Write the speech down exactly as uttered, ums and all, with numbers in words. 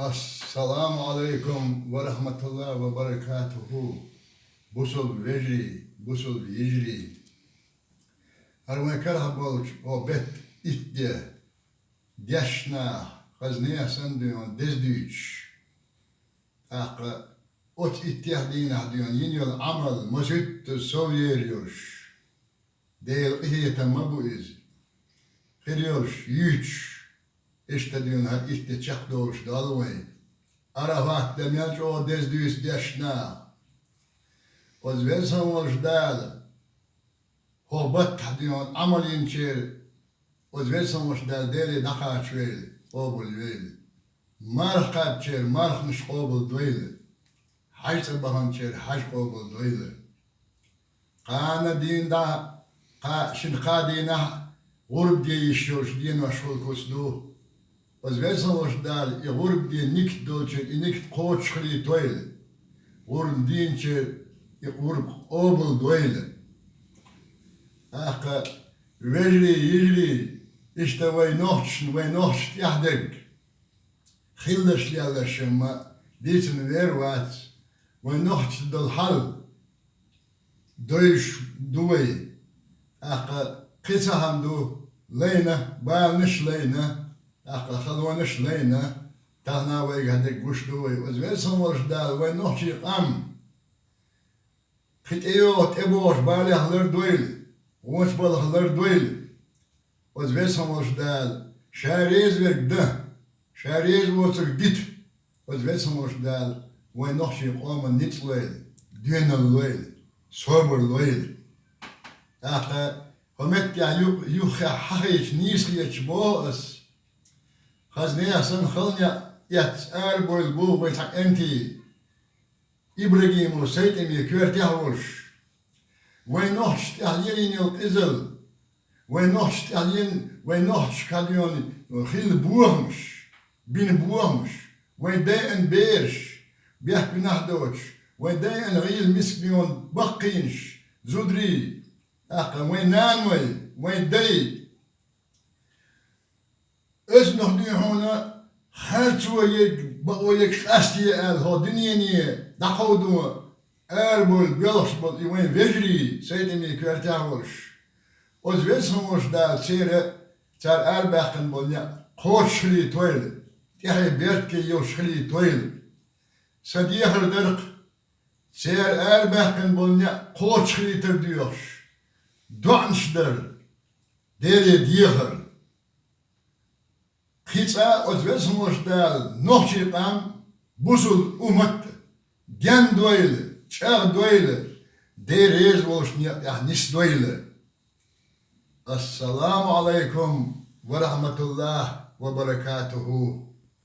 Ассаламу Ӏалайкум ва рахьматуллахӀи ва баракатухӀу. Бусулба вежарий, бусулба йижарий. ХӀара вайн карахь болчу о бетта итт де дешна нах, хаза нехан санна дуьйна деза дуьйцуш. ТӀаккха оцу иттех дийнахь дуьйна йина йолу Ӏамал масуьттаза сов ер йолуш, Делан къинхетам ма бу иза. Хир йолуш, юьйцуш, иштта дуьйна хӀара итт де чекхдолуш долу вайн. Ӏарафат де мел чӀогӀа деза дуьйцу дешна нах. Оцу Веза хилла волчу Дала, хӀокху баттахь дуьйна Ӏамал йинчеран, оцу Веза хилла волчу Дала Деле дӀакхачавойла, къобалйойла. Марха кхаьбначеран марханаш къобалдойла. Хьаьж цӀа баханчеран хьаьж къобалдойла. Кхана дийна дӀа, кхаа, шина кхаа дийнахь гӀурба де йиш йолчу деношкахула куц ду. Оцу Веза хилла волчу Дала и гӀурба де никат долчеран и никат кхочушхилийтойла. ГӀурба дийначеран и гӀурба къобалдойла. ТӀаккха, вежарий, йижарий, иштта вай нохчашна, вай нохчашна тӀехь дерг хилла лелларш ма дийцина вер вац, вай нохчашна долу хьал девзаш ду вай. ТӀаккха кхин цхьа хӀума ду, лайна, баланаш лайна, тӀаккха халонаш лайна, тахана вайга хӀара дерг гуш ду вай. Оцу Веза хилла волчу Дала вай нохчийн къам кхин тӀейогӀу тӀебогӀучу балех лардойла, вончу балхах лардойла. Оцу Веза хилла волчу Дала Ша реза верг дан, Ша реза воцург дита. Оцу Веза хилла волчу Дала вайн нохчийн къоман ницкъ лойла, доьналла лойла, собар лойла. ТӀаккха хӀокху меттехь ю-, юххехь хьахийча нийса хеташ боху ас. Хаза нехан санна хала некъ эцна арабевлла бу вай цхьа кӀентий. ИбрагӀимов СайтӀеме коьртехь волуш, вайн нохчашна тӀехь лелийна йолу къизалла, вайн нохчашна тӀехь лелийна, вайн нохчашка хьадоьгӀна хилла бохамаш, бина бохамаш, вайн дайъина бераш, бехк-гуьнахь доцуш, вайн дайъина гӀийла мискадоьгӀна баккхийнаш, зударий, тӀаккха вайн наной, вайн дай, оцунах дуьйна хьуна харцо ерг, бакъо ерг къастае аьлла, хӀокху дуьнене дӀакховдо арабевлла боьлхуш болу и вайн вежарий, СайтӀеме коьртехь волуш. Оцу Веза хилла волчу Дала церан, цара арабаьккхина болу некъ кхочушхилийтойла, тӀаьхье беркате йолуш хилийтойла. Сан дехар дара-кх, церан арабаьккхина болу некъ кхочушхилийтар доьхуш, доӀанаш дар, Деле дехар. Кхин цкъа оцу Веза хилла волчу Дала нохчийн къам, бусулба уммат гендойла, чӀагӀдойла, Дела реза волчу некъа тӀехь нисдойла. Ассаламу Ӏалайкум ва рахьматуллахӀи ва баракатухӀу.